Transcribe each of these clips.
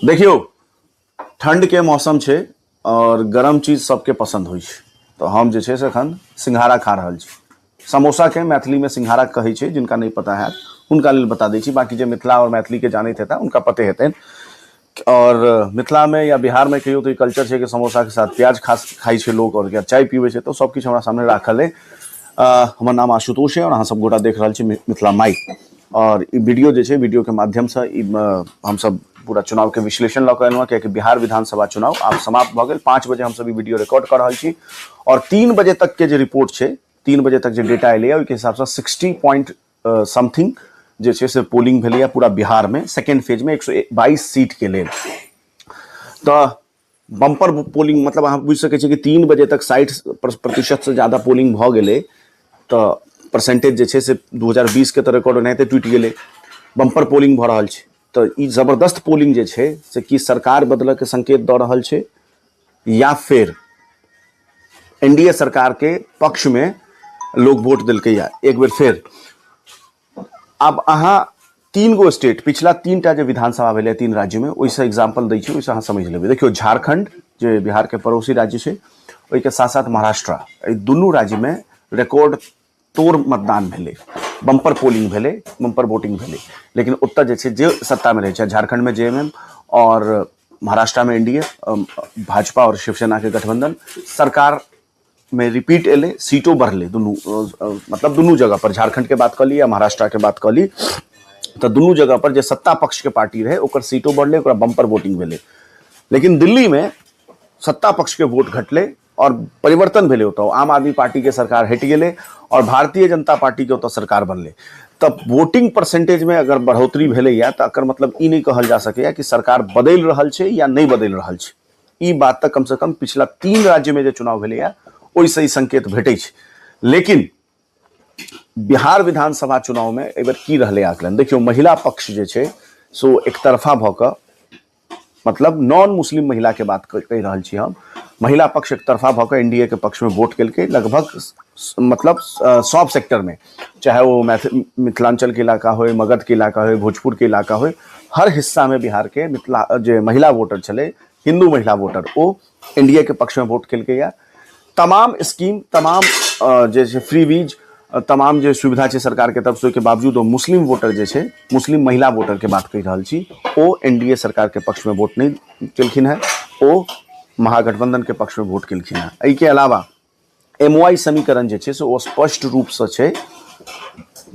देखियौ, ठंडके मौसम छै आओर गरम चीज सबके पसन्द होइ छै, तऽ हम जे छै से एखन सिंघाड़ा खा रहल छी। समोसाके मैथिलीमे सिंघाड़ा कहै छै, जिनका नहि पता हैत हुनका लेल बता दै छी, बाँकी जे मिथिला आओर मैथिलीके जानैत हेता हुनका पते हेतनि। आओर मिथिलामे या बिहारमे कहियौ तऽ ई कल्चर छै कि समोसाके साथ प्याज खाइ छै लोक आओर चाय पीबै छै, तऽ सब किछु हमरा सामने राखल अइ। हमर नाम आशुतोष है और अहाँ सब गोटा देख रहल छी मिथिला माइक। और ई वीडियो जे छै, वीडियो के माध्यमसँ ई हमसब पूरा चुनाव के विश्लेषण लऽ कऽ एलहुँ, कियाकि बिहार विधानसभा चुनाव आब समाप्त भऽ गेल। 5 बजे हमसब ई वीडियो रिकॉर्ड कऽ रहल छी और 3 बजे तक के जे रिपोर्ट छै, 3 बजे तक जे डेटा एलैए ओहिके हिसाबसँ 60 पॉइंट समथिंग जे छै से पोलिंग भेलैए पूरा बिहारमे सेकेंड फेजमे 122 सीटके लेल। तऽ बम्पर पोलिंग मतलब अहाँ बुझि सकै छियै कि 3 बजे तक 60% ज़्यादा पोलिंग भऽ गेलै, तऽ परसेंटेज जे छै से 2020 के तऽ रिकॉर्ड ओनाहिते टूटि गेलै। बम्पर पोलिंग भऽ रहल छै, तऽ ई जबरदस्त पोलिंग जे छै से की सरकार बदलऽके संकेत दऽ रहल छै या फिर एनडीए सरकार के पक्ष में लोग वोट देलकै या एक बेर फेर। आब अहाँ 3 गो स्टेट, पिछला 3 टा जे विधानसभा भेलै 3 राज्य में, ओहिसँ एग्जाम्पल दै छी, ओहिसँ अहाँ समझि लेबै। देखियौ, झारखंड जे बिहार के पड़ोसी राज्य छै, ओहिके साथ साथ महाराष्ट्र, एहि दुनू राज्य में रिकॉर्ड तोड़ मतदान भेलै, बम्पर पोलिंग भेलै, बम्पर वोटिंग भेलै। लेकिन ओतऽ जे छै जे सत्तामे रहै छै, झारखंडमे जे एम एम और महाराष्ट्रमे एन डी ए, भाजपा और शिवसेना के गठबंधन सरकार में रिपीट एलै, सीटो बढ़लै दुनू, मतलब दुनू जगह पर, झारखंड के बात कऽ ली या महाराष्ट्र के बात कऽ ली, तऽ दुनू जगह पर जे सत्ता पक्ष के पार्टी रहै ओकर सीटो बढ़लै, ओकरा बम्पर वोटिंग भेलै। लेकिन दिल्ली में सत्ता पक्ष के वोट घटलै और परिवर्तन भेलै, ओतऽ आम आदमी पार्टी के सरकार हटि गेलै और भारतीय जनता पार्टी के ओतऽ सरकार बनलै। तऽ वोटिंग परसेंटेज में अगर बढ़ोतरी भेलैया तऽ एकर मतलब ई नहि कहल जा सकैया कि सरकार बदलि रहल छै या नहि बदलि रहल छै। ई बात तऽ कमसँ कम पिछला 3 राज्य में जे चुनाव भेलैया ओहिसँ ई संकेत भेटै छै। लेकिन बिहार विधानसभा चुनाव में एहि बेर की रहलै आकलन, देखियौ, महिला पक्ष जे छै सो एकतरफा भऽ कऽ, मतलब नॉन मुस्लिम महिला के बात कहि रहल छी हम, महिला पक्ष एकतरफा भऽ कऽ एनडीए के पक्ष में वोट केलकै लगभग मतलब सब सेक्टर में, चाहे वो मिथिलांचल के इलाका होय, मगध के इलाका होय, भोजपुर के इलाका होय, हर हिस्सा में बिहार के मिथिला जे महिला वोटर छलै, हिंदू महिला वोटर, ओ एनडीए के पक्ष में वोट केलकै। या तमाम स्कीम, तमाम जे छै फ्री बीज, तमाम जे सुविधा छै सरकार के तरफ से, ओहिके बावजूद ओ मुस्लिम वोटर जे छै, मुस्लिम महिला वोटर के बात कहि रहल छी, ओ एनडीए सरकार के पक्ष में वोट नहि केलखिन हेँ, ओ महागठबंधन के पक्ष में वोट केलखिन हेँ। एहिके अलावा एमओआई समीकरण जे छै से ओ स्पष्ट रूपसँ छै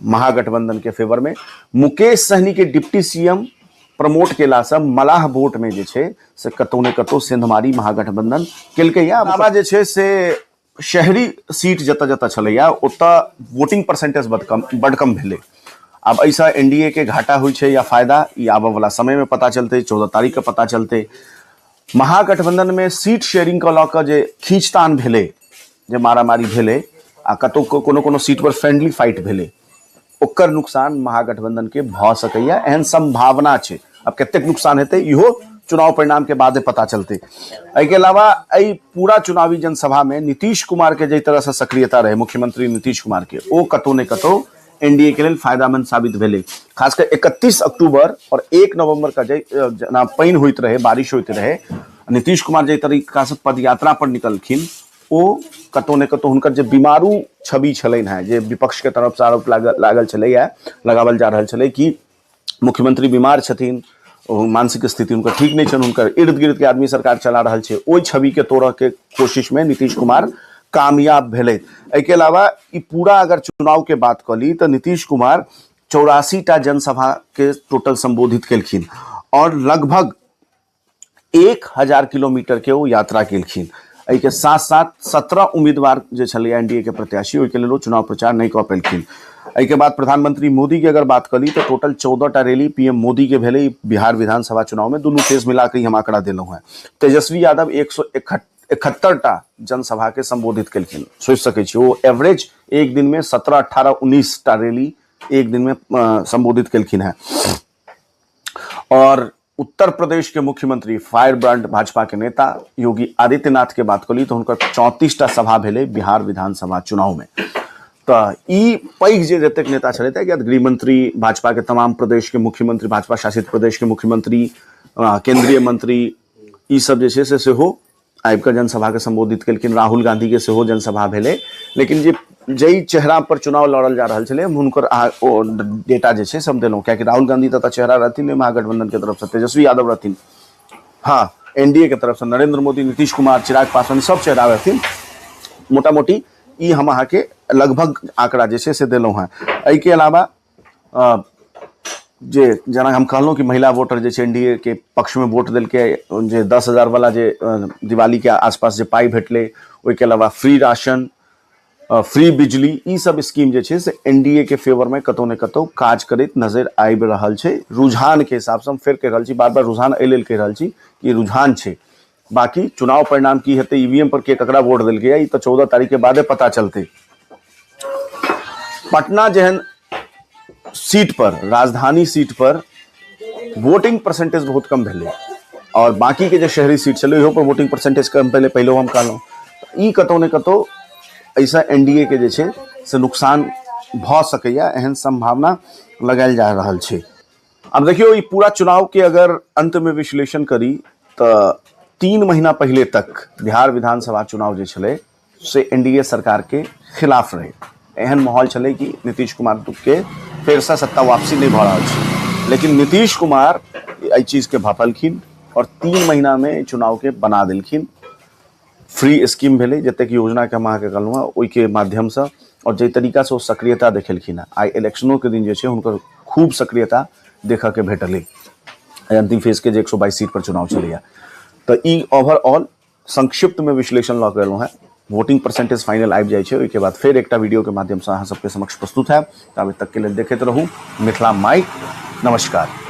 महागठबंधन के फेवर में। मुकेश सहनी के डिप्टी सीएम प्रमोट केलासँ मलाह वोट में जे छै से कतौ ने कतौ सेंधमारी महागठबंधन केलकैया। अलावा जे छै से शहरी सीट जतऽ जतऽ छलैया ओतऽ वोटिंग परसेंटेज बड कम भेलै। आब एहिसँ एनडीए के घाटा होइ छै या फायदा, ई आबऽ वाला समय में पता चलतै, 14 तारीख के पता चलतै। महागठबंधन में सीट शेयरिंग के लऽ कऽ जे खींचतान भेलै, जे मारामारी भेलै आ कतौ कोनो कोनो सीट पर फ्रेंडली फाइट भेलै, ओकर नुकसान महागठबंधन के भऽ सकैया, एहन संभावना छै। अब कतेक नुकसान हेतै इहो चुनाव परिणाम के बादे पता चलतै। एहिके अलावा एहि पूरा चुनावी जनसभा में नीतीश कुमार के जाहि तरह से सक्रियता रहे, मुख्यमंत्री नीतीश कुमार के, ओ कतौ ने कतौ एनडीए के लेल फायदामंद साबित भेलै। खासकर 31 अक्टूबर और 1 नवंबर का जे जना पानि होइत रहे, बारिश होइत रहे, नीतीश कुमार जाहि तरीका से पदयात्रा पर निकलखिन, ओ कतौ ने कतौ हुनकर जे बीमारू छवि छलनि हेँ, जे विपक्ष के तरफ से आरोप लागल छलैया, लगावल जा रहल छलै कि मुख्यमंत्री बीमार छथिन, मानसिक स्थिति हुनकर ठीक नहि छनि, हुनकर इर्द गिर्द के आदमी सरकार चला रहल छै, ओहि छवि के तोड़ऽ के कोशिश में नीतीश कुमार कामयाब भेलै। एहिके अलावा ई पूरा अगर चुनाव के बात कऽ ली तऽ नीतीश कुमार 84 टा जनसभा के टोटल संबोधित केलखिन और लगभग 1000 किलोमीटर के ओ यात्रा केलखिन। एहिके साथ साथ 17 उम्मीदवार जे छलै एनडीए के प्रत्याशी, ओहिके लेल ओ चुनाव प्रचार नहि कऽ पेलखिन। एहिके बाद प्रधानमंत्री मोदी के अगर बात करी तऽ टोटल 14 टा रैली पीएम मोदी के भेलै बिहार विधानसभा चुनाव में, दुनू फेज मिला के हम आंकड़ा देलहुँ हैं। तेजस्वी यादव 171 टा जनसभा के संबोधित केलखिन। सोचि सकै छी ओ एवरेज एक दिन में 17, 18, 19 टा रैली एक दिन में संबोधित केलखिन हैं। और उत्तर प्रदेश के मुख्यमंत्री फायर ब्रांड भाजपा के नेता योगी आदित्यनाथ के बात करी तो हुनकर 34 टा सभा भेलै बिहार विधानसभा चुनाव में। तऽ ई पैघ जे जतेक नेता छलथि किया गृहमंत्री, भाजपा के तमाम प्रदेश के मुख्यमंत्री, भाजपा शासित प्रदेश के मुख्यमंत्री, केंद्रीय मंत्री, ई सब जे छै से सेहो आबि कऽ जनसभाके सम्बोधित केलखिन। राहुल गांधीके सेहो जनसभा भेलै, लेकिन जे जाहि चेहरा पर चुनाव लड़ल जा रहल छलै हुनकर ओ डेटा जे छै से हम देलहुँ, कियाकि राहुल गांधी तऽ चेहरा रहथिन महागठबंधन के तरफसँ, तेजस्वी यादव रहथिन हाँ एनडीए के तरफसँ, नरेंद्र मोदी, नीतीश कुमार, चिराग पासवान सब चेहरा रहथिन। मोटा मोटी ई हम अहाँके लगभग आंकड़ा जे छै से देलहुँ हेँ। एहिके अलावा जे जेना हम कहलहुँ कि महिला वोटर जे छै एन डी ए के पक्षमे वोट देलकै, जे 10,000 वाला जे दिवालीके आसपास जे पाइ भेटलै, ओहिके अलावा फ्री राशन, फ्री बिजली, ई सब स्कीम जे छै से एन डी ए के फेवरमे कतहु ने कतहु काज करैत नजरि आबि रहल छै रुझानके हिसाबसँ। हम फेर कहि रहल छी, बार बार रुझान एहि लेल कहि रहल छी कि रुझान छै, बाकी चुनाव परिणाम की हेतै, ईवीएम पर के ककरा वोट देलकै, ई तऽ 14 तारीख के बादे पता चलतै। पटना जेहन सीट पर, राजधानी सीट पर वोटिंग परसेंटेज बहुत कम भेलै और बाकी के जे शहरी सीट छलै ओहो पर वोटिंग परसेंटेज कम भेलै, पहिलो हम कहलहुँ। ई कतहु ने कतहु एहिसँ एन डी ए के जे छै से नुकसान भऽ सकैए, एहन सम्भावना लगायल जा रहल छै। आब देखियौ, ई पूरा चुनाव के अगर अंत में विश्लेषण करी तऽ 3 महीना पहिले तक बिहार विधानसभा चुनाव जे छलै से एन डी ए सरकार के खिलाफ रहे, एहन माहौल छलै कि नीतीश कुमार के फेरसँ सत्ता वापसी नहि भऽ रहल छै, लेकिन नीतीश कुमार एहि चीजके भापलखिन और 3 महीनामे चुनावके बना देलखिन। फ्री स्कीम भेलै, जतेक योजनाके हम अहाँके कहलहुँ हँ ओहिके माध्यमसँ, और जाहि तरीकासँ ओ सक्रियता देखेलखिन हँ, आइ इलेक्शनोके दिन जे छै हुनकर खूब सक्रियता देखऽके भेटलै एहि अंतिम फेजके जे 122 सीट पर चुनाव छलैए। तऽ ई ओवरऑल संक्षिप्तमे विश्लेषण लऽ कऽ एलहुँ हँ। वोटिंग परसेंटेज फाइनल आबि जाइ छै ओहिके बाद फेर एकटा वीडियोके माध्यमसँ अहाँ सबके समक्ष प्रस्तुत हैब। ताबे तकके लेल देखैत रहू मिथिला माइक। नमस्कार।